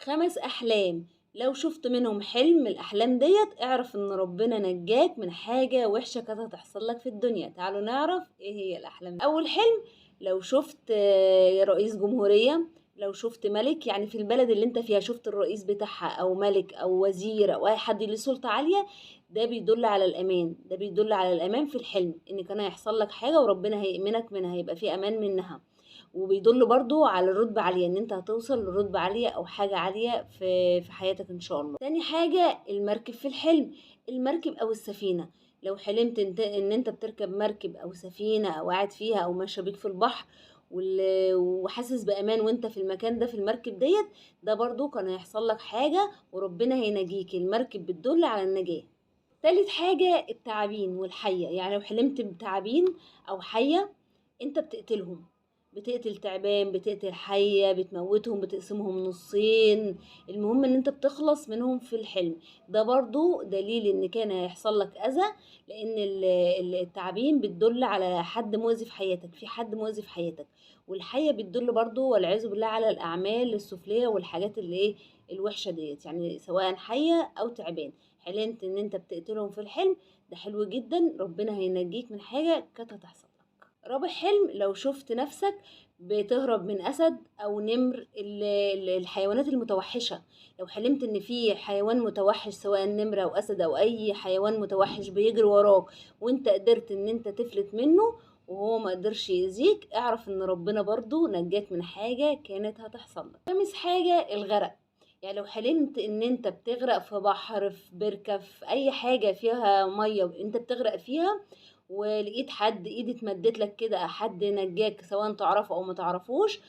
5 أحلام لو شفت منهم حلم من الأحلام ديت اعرف إن ربنا نجاك من حاجة وحشة كانت هتحصل لك في الدنيا. تعالوا نعرف إيه هي الأحلام دي. أول حلم لو شفت رئيس جمهورية، لو شفت ملك، يعني في البلد اللي انت فيها شفت الرئيس بتاعها أو ملك أو وزير أو أي حد ليه سلطة عالية، ده بيدل على الأمان، ده بيدل على الأمان في الحلم إن كان هيحصل لك حاجة وربنا هيأمنك منها، هيبقى في أمان منها. وبيدل برضو على الرتبة عالية، ان انت هتوصل لرتبة عالية او حاجة عالية في حياتك ان شاء الله. تاني حاجة المركب في الحلم، المركب او السفينة. لو حلمت ان انت بتركب مركب او سفينة او قاعد فيها او ماشية بيك في البحر وحاسس بامان وانت في المكان ده في المركب ديت، ده برضو كان هيحصل لك حاجة وربنا هينجيك. المركب بتدل على النجاة. تالت حاجة التعابين والحية، يعني لو حلمت بتعابين او حية انت بتقتلهم، بتقتل تعبان، بتقتل حية، بتموتهم، بتقسمهم نصين، المهم ان انت بتخلص منهم في الحلم. ده برضو دليل ان كان هيحصل لك اذى، لان التعابين بتدل على حد مؤذي في حياتك، في حد مؤذي في حياتك. والحية بتدل برضو والعياذ بالله على الاعمال السفلية والحاجات اللي ايه الوحشة ديت، يعني سواء حية او تعبان. حلمت ان انت بتقتلهم في الحلم، ده حلو جدا، ربنا هينجيك من حاجة كانت هتحصل. رابع حلم لو شفت نفسك بتهرب من أسد أو نمر، الحيوانات المتوحشة. لو حلمت إن في حيوان متوحش سواء نمر أو أسد أو أي حيوان متوحش بيجري وراك وإنت قدرت إن إنت تفلت منه وهو ما قدرش يأذيك، اعرف إن ربنا برضو نجاك من حاجة كانت هتحصل لك. خامس حاجة الغرق، يعني لو حلمت إن إنت بتغرق في بحر، في بركة، في أي حاجة فيها مية إنت بتغرق فيها، ولقيت حد ايد اتمدت لك كده، حد نجاك سواء تعرفه او ما تعرفوش،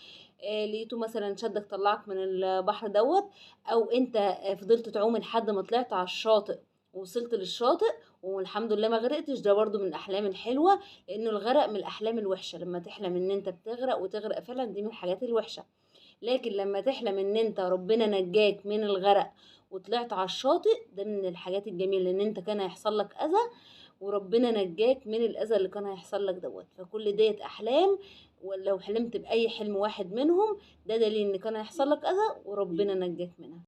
لقيته مثلا شدك طلعك من البحر دوت، او انت فضلت تعوم لحد ما طلعت على الشاطئ ووصلت للشاطئ والحمد لله ما غرقتش، ده برضو من الاحلام الحلوة، لانه الغرق من الاحلام الوحشة. لما تحلم ان انت بتغرق وتغرق فعلا دي من الحاجات الوحشة، لكن لما تحلم ان انت ربنا نجاك من الغرق وطلعت على الشاطئ، ده من الحاجات الجميلة، لان انت كان هيحصل لك اذى وربنا نجاك من الاذى اللي كان هيحصل لك دوت. فكل ديت احلام، ولو حلمت باي حلم واحد منهم ده دليل ان كان هيحصل لك اذى وربنا نجاك منها.